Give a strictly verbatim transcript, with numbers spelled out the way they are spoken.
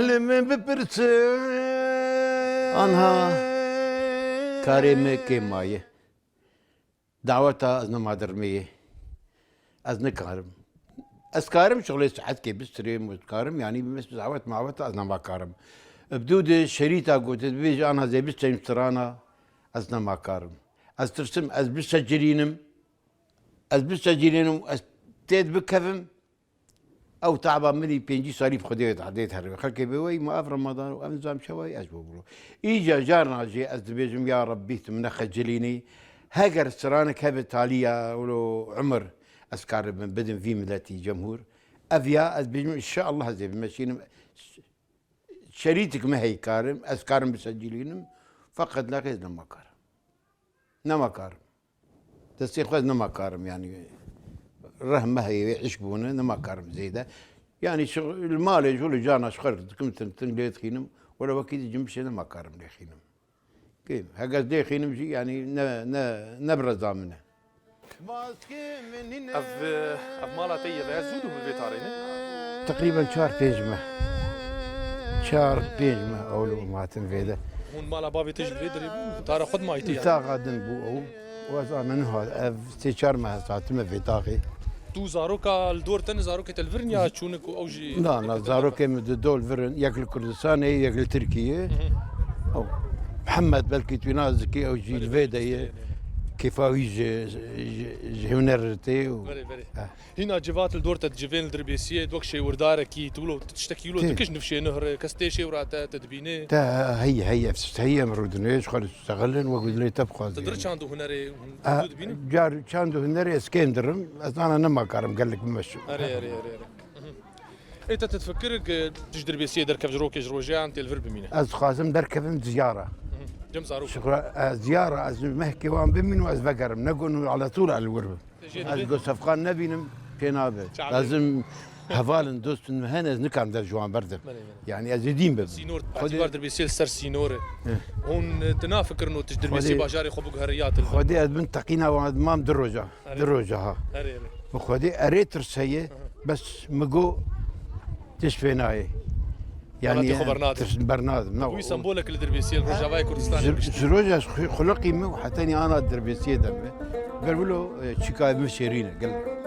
Li min bipirsin. Anha karê me kêm maye. Daweta ez nema dermeyê. Ez nikarim. Ez karim şixulê saetkê bistirêm û karim, yanî bi mes dawet maweta ez nema karim. Bi dû de şerîta gote, dibêje ana zê biseyn strana, ez nema karim. Ez tirsim, ez bisecilînim. Ez bisecilînim, ez têd bikevim. Ew taba min î pêncî salî bi Xwedê dê herî. Xelkê bê wey ma ev Remadan û ev nizam şewayî ez bû bûro. Îca carna jî ez dibêjim, ya Rebbî, tu min nexecilînî. Heger stranek hebe taliya wilo Umir, ez karibim bidim vî miletî cemhûr. Ev ya ez bêjim, înşeallah ez ê bimeşînim. Şerîtik me heyî karim, ez karim bisecilînim. Feqet laqê ez nema karim. Nema karim. Destê xwe ez nema karim, yanî reh me heye wê îşk bûne, nema karim zêde. Yanî şi-, li malê ji li cana ji xwe dikim, tin, tin lê dixînim, wele wekî dî cimişê nema karim lê xînim. Kêm, heke ez lê xînim jî, yanî ne, ne, ne bi reza min e. Ev, ev mala te ye ve zû dihûn vê tarê ne? Teqrîben çar pênc meh. Çar pênc meh ew li hûn hatin vê de. Hûn mala bavê te jî li vê derê bû? Tara xwe dimayî te yani? Taxa din bû ew. Û ez ana niha ev sê çar meh ez hatime vê taxê. Tu zaroka li dor te ne, zarokê te li vir in ya çûnik û ew jî? Na, na, zarokê min di dol vir in, yek li Kurdistanê, yek li Tirkiyê. Hı hı. Ew, Mihemed belkî tu nas dikî, ew jî li vê de ye. Kêfa wî ji, ji, ji huner tê û Berê, berê. Eh. Hîna civat li dor te dicivên li Dirbêsiyê, wek şêwirdarekî, tu wilo tiştekî wilo Tê. Dikiş nifşê nuhr, kes tê şêwra te, te dibînê? Te heye, heye, heye em rûdinê, ji xwe dixelin, wek dilê te bixwazî. Te dir çand û hunerê hûn Ah, dibînin? Car çand û hunerê ez kêm dirim, ez ana nema karim gelek bimeşim. Erê, erê, erê, erê. Mhm. Ê te, te difikir, e, tu ji Dirbêsiyê derkev ji rokê ji rojê an tê li vir bimîne? Ez dixwazim derkevim diyara. Mhm. Cem zarok. Şikra, ez diyara, ez mehkê wan bimînim, ez vegerim. Ne gon ala tûl el wir bim. Te jê Ez dibê? Go sefqan nebînim, pê nabe. Çavê. Lazim hevalin, dostin me hene, ez nikarim der ji wan berdim. Belê, belê. Yani ez ê dîn bibim. Sînor, Xwedê Partibar Dirbêsiyê li ser sînor e. Heh. Hûn, e, tu nafikirin û tu ji Dirbêsiyê Xwedê bajarê xwe bigiheriya tu? Xwedê ez bin teqîna wan mam du roja. Erê. Du roja ha. Erê, erê. Bi Xwedê erê tirs heye, Aha. Bes mi got tirs pê nayê. Yanî Welatê xwe bernadim. Tirs bernadim. Na, Bûyî o sembolek li Dirbêsiyê, li Rojavayê Kurdistanê Ji, ji roja xu-, xuliqî min û hetenî ana Dirbêsiyê de me. Ger wilo, e, çîka min şêrîn e, gel.